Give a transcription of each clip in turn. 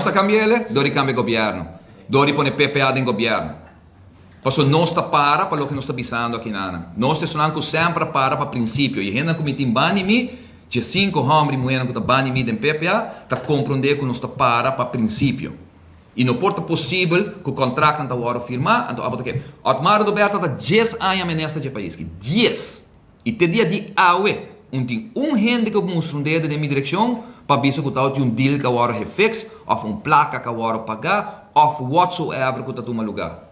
Ta cambi'ele? Dor di cambia gobierno. Dor di pone PPA den gobierno. Paso nos ta para pa loke nos ta bisando aki nan. Nos ta esunnan cu semper a para pa principio. Y hendenan cu mi tin bandi mi, dje cinco homber y muhernan cu ta bandi mi den PPA, ta comprende cu nos ta para pa principio. Y no por ta posibel cu contractnan ta wordo firma, anto abo ta kere. Otmar Oduber ta ta djes aña minister dje pais aki. Dies! I te dia di awe, un tin un hende ku mustra un dedo den mi direkshon pa bisa ku tawat un deal ku a wòrdu gefiks òf un plaka ku a wòrdu pagá òf whatsoever ku ta tuma lugá.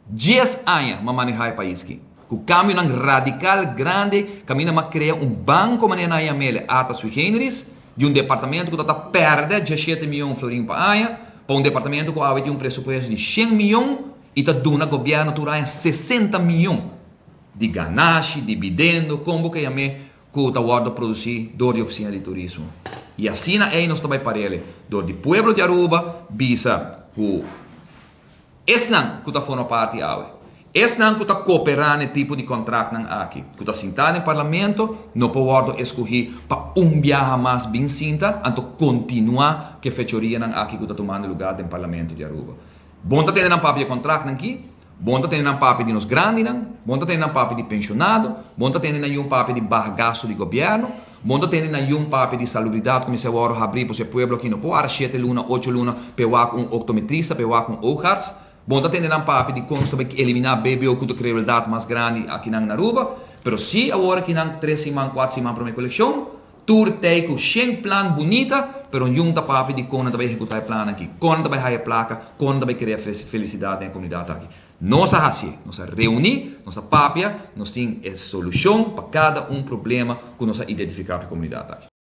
Dies aña m'a manehá e pais ki, ku kambionan radikal grandi kaminda m'a krea un banko manera nan a yam'el ata sui generis, di un departamento ku ta ta pèrdè 17 mion florin pa aña pa un departamento ku awe tin un presupuesto di 100 mion i ta duna gobièrnu tur aña 60 mion. Di ganashi, dividendo, kon bo ke yam'é, ku ta wòrdu produsí dor di Ofisina di Turismo. I asina ei nos ta bai parele dor di pueblo di Aruba bisa ku esnan ku ta forma parti awe, esnan ku ta koperá na e tipo di kontraktnan aki, ku ta sintá den Parlamento, no por wòrdu eskohí pa un biaha mas bin sinta, anto kontinuá ku e fechorianan aki ku ta tumando lugá den Parlamento di Aruba. Bon ta tende nan papia di kontraktnan aki. Bon ta tende nan papia di nos grandinan, bon ta tende nan papia di pensionado, bon ta tende nan yun papia di baha gasto di gobierno, bon ta tende nan yun papia di salubridad cuminsa worde habri pasobra e pueblo aki no por wara shete luna, ocho luna p'e wak un optometrista, p'e wak un oogarts. Bon ta tende nan papia di con nos ta bay elimina BBO cu ta crueldad mas grandi akinan na Aruba. Pero si awor akinan tres siman, cuatro siman prome cu eleccion, Tur tei ku shen plan bunita, pero niun ta papia di kon nan ta bai ehekutá e plannan aki, kon nan ta bai haya plaka, kon nan ta bai krea felisidat den e komunidat aki. Nos a hasié, nos a reuní, nos a papia, nos tin e solushon pa kada un problema ku nos a identifiká pa e komunidat aki.